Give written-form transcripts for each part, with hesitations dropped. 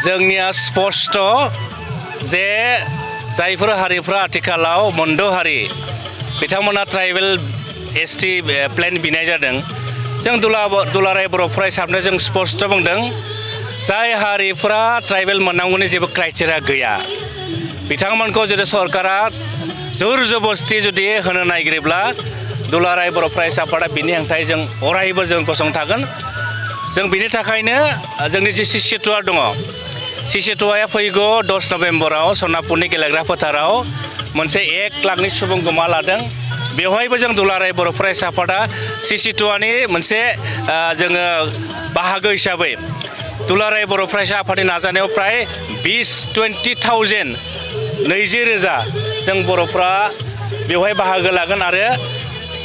जोंनिया स्पष्ट जे जायफोर हारिफ्रा आथिखालाव मोनद' हारि बिथांमोना ट्राइबेल एसटि प्लेन बिनाय जादों जों दुलाराय बर' फरायसाफोरनो जों स्पष्ट बुंदों जाय हारिफ्रा ट्राइबेल मोननांगौनि जेबो क्राइटेरिया गैया बिथांमोनखौ जुदि सरकारा जोर जबस्ति जुदि होनो नागिरोब्ला दुलाराय बर' फरायसा आफादा बिनि हेंथायै जों अरायबो जों गसंथागोन जों बिनि थाखायनो जोंनि जि सिसिटुआ दङ सिसिटुआया फैगौ 10 नभेम्बराव सनापुरनि गेलेग्रा फोथाराव मोनसे 1 लाखनि सुबुं गोमा लादों बेवहायबो जों दुलाराय बर' फरायसा आफादा सिसिटुआनि मोनसे जोङो बाहागो हिसाबै दुलाराय बर' फरायसा आफादनि नाजानायाव प्राय 20,000 20,000 जों बर'फ्रा बेवहाय बाहागो लागोन आरो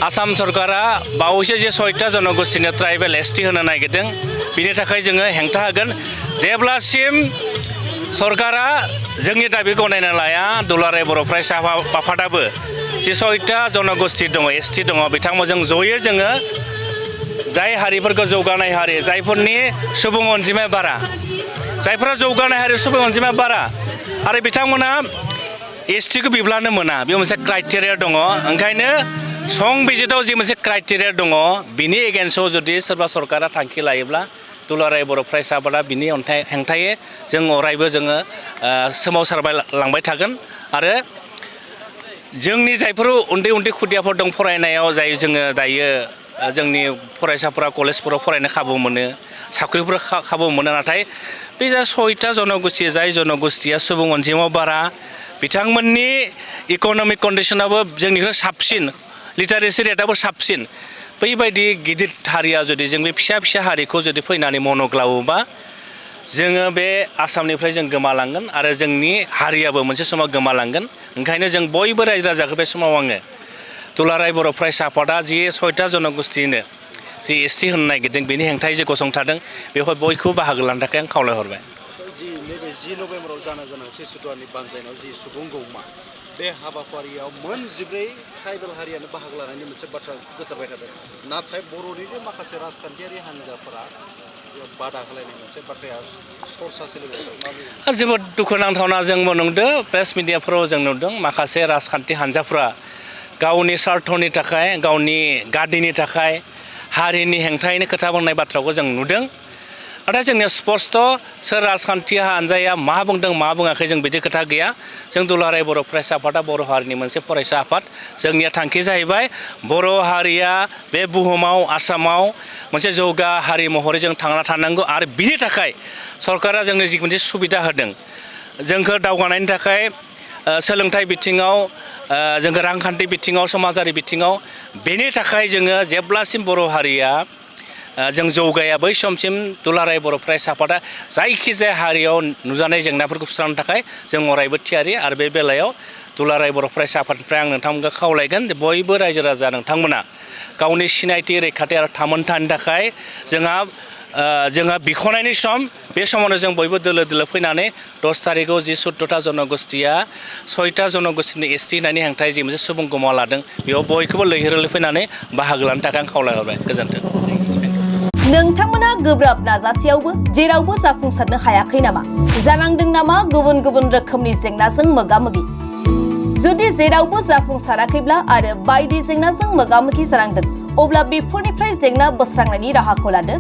आसाम सरकारा बावैसो जे 6टा जनगोष्ठीनो ट्राइबेल एसटि होनो नागिरदों बिनि थाखाय जोङो हेंथा होगोन जेब्लासिम सरकारा जोंनि दाबि गनायना लाया दुलाराय बर' फरायसा आफादाबो जे 6टा जनगोष्ठी दङ एसटि दङ बिथांमोनजों जयै जोङो जाय हारिफोरखौ जौगानाय हारि जायफोरनि सुबुं अनजिमाया बारा जायफोरा जौगानाय हारि सुबुं अनजिमाया बारा आरो बिथांमोना एसटिखौ बिब्लानो मोना बे मोनसे क्राइटेरिया दङ ओंखायनो संबिजिताव जि मोनसे क्राइटेरिया दङ बिनि एगेन्स्टआव जुदि सोरबा सरकारा थांखि लायोब्ला दुलाराय बर' फरायसा आफादा बिनि हेंथायै जों अरायबो जोङो सोमावसारबाय लांबाय थागोन आरो जोंनि जायफोर उन्दै उन्दै खुदियाफोर दं फरायनायाव जाय जोङो दायो जोंनि फरायसाफोरा कलेजफोराव फरायनो खाबु मोनो साख्रिफोर खाबु मोनो नाथाय बे जा 6टा जनगोष्ठी जाय जनगोष्ठीया सुबुं अनजिमा बारा बिथांमोननि इक'नमिक कन्डिशनाबो जोंनिख्रुइ साबसिन लिटारेसि रेटआबो साबसिन बैबायदि गिदिर हारिया जुदि जों बे फिसा फिसा हारिखौ जुदि फैनानै मन'ग्लावोबा जोङो बे आसामनिफ्राय जों गोमालांगोन आरो जोंनि हारियाबो मोनसे समाव गोमालांगोन ओंखायनो जों बयबो रायजो राजाखौ बे समाव आङो दुलाराय बर' फरायसा आफादा जि 6टा जनगोष्ठीनो जि एसटि होनो नागिरदों बेनि हेंथायै जे गसंथादों बेवहाय बयखौबो बाहागो लानो थाखाय आं खावलायहरबाय जि नैबे 10 नभेम्बराव जानो गोनां सिसिटुआनि बानजायनायाव जि सुबुं गौमा बे हाबाफारियाव मोन 14 ट्राइबेल हारियानो बाहागो लानायनि मोनसे बाथ्रा गोसारबाय थादों नाथाय बर'निनो माखासे राजखान्थियारि हान्जाफोरा बादा होलायनाय मोनसे बाथ्राया सरसा सोलिबाय दं जोबोद दुखुनांथावना जोंबो नुदों प्रेस मिडियाफोराव जों नुदों माखासे राजखान्थि हान्जाफ्रा गावनि स्वार्थनि थाखाय गावनि गादिनि थाखाय हारिनि हेंथायैनो खोथा बुंनाय बाथ्राखौ जों नुदों नाथाय जोंनिया स्पष्ट सोर राजखान्थि हान्जाया मा बुंदों मा बुङाखै जों बिदि खोथा गैया जों दुलाराय बर' फरायसा आफादा बर' हारिनि मोनसे फरायसा आफाद जोंनिया थांखि जाहैबाय बर' हारिया बे बुहुमाव आसामाव मोनसे जौगा हारि महरै जों थांना थानांगौ आरो बिनि थाखाय सरकारा जोंनो जि मोनसे सुबिदा होदों जोंखौ दावगानायनि थाखाय सोलोंथाइ बिथिङाव जोंखौ रांखान्थि बिथिङाव समाजारि बिथिङाव बेनि थाखाय जोङो जेब्लासिम बर' हारिया जों जौगाया बै समसिम दुलाराय बर' फरायसा आफादा जायखिजाया हारियाव नुजानाय जेंनाफोरखौ सुस्रांनो थाखाय जों अरायबो थियारि आरो बे बेलायाव दुलाराय बर' फरायसा आफादनिफ्राय आं नोंथांमोनखौ खावलायगोन जे बयबो रायजो राजा नोंथांमोना गावनि सिनायथि रैखाथि आरो थामोनथानि थाखाय जोंहा बिख'नायनि सम बे समावनो जों बयबो दोलो दोलो फैनानै 10 थारिखआव जि 14टा जनगोष्ठीया 6टा जनगोष्ठीनि एसटि होनायनि हेंथायै जि मोनसे सुबुं गोमा लादों बेयाव बयखौबो लैहोर फैनानै बाहागो लानो थाखाय आं खावलायहरबाय गोजोन्थों नोंथांमोना गोब्राब नाजासेयावबो जेरावबो जाफुंसारनो हायाखै नामा जानांदों नामा गुबुन गुबुन रोखोमनि जेंनाजों मोगा-मोगि जुदि जेरावबो जाफुंसाराखैब्ला आरो बायदि जेंनाजों मोगा-मोगि जानांदों अब्ला बेफोरनिफ्राय जेंना बोस्रांनायनि राहाखौ लादो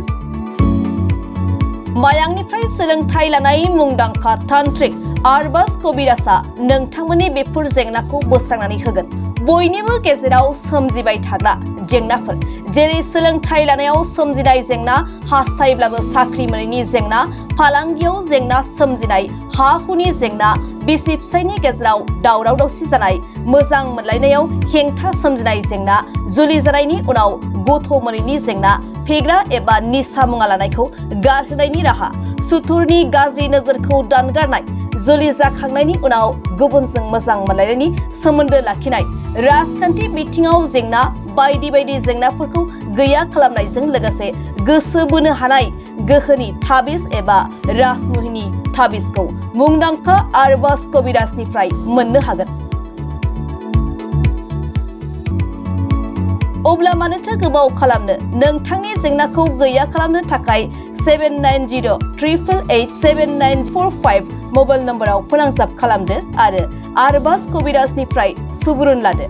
मायांनिफ्राय सोलोंथाइ लानाय मुंदांखा तान्त्रिक आरबाज कबिराजआ नोंथांमोननि बेफोर जेंनाखौ बोस्रांनानै होगोन बयनिबो गेजेराव सोमजिबाय थाग्रा जेंनाफोर जेरै सोलोंथाइ लानायाव सोमजिनाय जेंना हास्थायब्लाबो साख्रि मोनैनि जेंना फालांगियाव जेंना सोमजिनाय हा हुनि जेंना बिसि फिसायनि गेजेराव दावराव दावसि जानाय मोजां मोनलायनायाव हेंथा सोमजिनाय जेंना जुलि जानायनि उनाव गथ' मोनैनि जेंना फेग्रा एबा निसा मुवा लानायखौ गारहोनायनि राहा सुथुरनि गाज्रि नोजोरखौ दानगारनाय जुलि जाखांनायनि उनाव गुबुनजों मोजां मोनलायनायनि सोमोन्दो लाखिनाय राजखान्थि बिथिङाव जेंना बायदि बायदि जेंनाफोरखौ गैया खालामनायजों लोगोसे गोसो बोनो हानाय गोहोनि ताबिज एबा राजमुहिनि ताबिजखौ मुंदांखा आरबाज कबिराजनिफ्राय मोननो हागोन अब्ला मानोथो गोबाव खालामनो नोंथांनि जेंनाखौ गैया खालामनो थाखाय 790888794 मबाइल नम्बराव फोनांजाब खालामदो आरो आरबास कबिराजनिफ्राय सुबुरुन लादो।